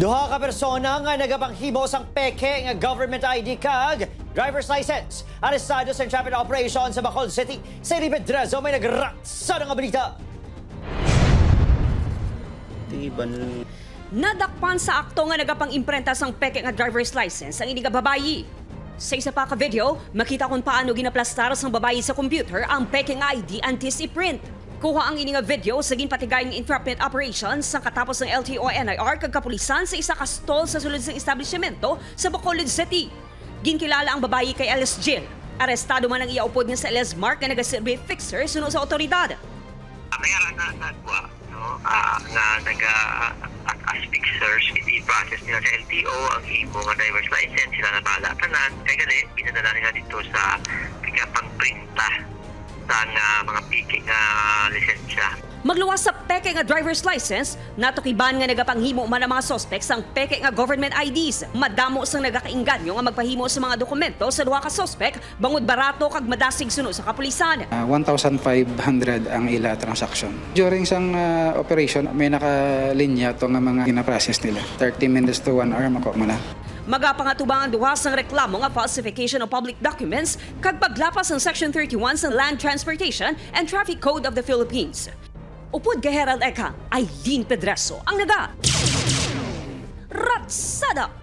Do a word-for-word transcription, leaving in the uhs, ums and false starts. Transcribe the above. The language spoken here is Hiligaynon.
Duha ka persona nga nagapanghimo sang peke nga government I D kag driver's license arestado sa traffic operation sa Bacolod City. Si David Drezo may nagrasa nga balita. Tiban. Nadakpan sa akto nga nagapang-imprenta sang peke nga driver's license ang ini nga babayi. Sa isa pa ka video, makita kung paano ginaplastar sang babayi sa computer ang peke nga I D antes i-print. Kuha ang ini nga video sa ginpatigayng entrapment operation sang katapos sang L T O N I R kag kapulisan sa isa ka stall sa sulod sang establishmento sa Bacolod City. Ginkilala ang babayi kay Alice Jill. Arestado man ang iya upod nga si Alice Mark nga nagaserbi fixer suno sa otoridad. Kaya na nagwa, no, ah, nga naga at as fixers, i-process nila sa L T O ang imo nga driver's license, sila na bala tanan. Kay gani, pinadala nila dito sa pagkapangprinta sa nga mga peke nga lisensya. Magluwas sa peke nga driver's license, natukiban nga nagapanghimo man ang mga suspek sang peke nga government I Ds. Madamo sang nagakainganyo nga magpahimo sa mga dokumento sa duha ka suspek bangod barato kag madasig suno sa kapulisan. Ah, one thousand five hundred ang ila transaction. During sang ah, operation, may nakalinya to nga mga ginaprocess nila. Thirty minutes to one hour, makuha mo na. Magapangatubang ang duha sang reklamo nga falsification of public documents kag paglapas sang Section thirty-one sa Land Transportation and Traffic Code of the Philippines. Upod kay Herald Ekang, Eileen Pedreso ang naga Ratsada!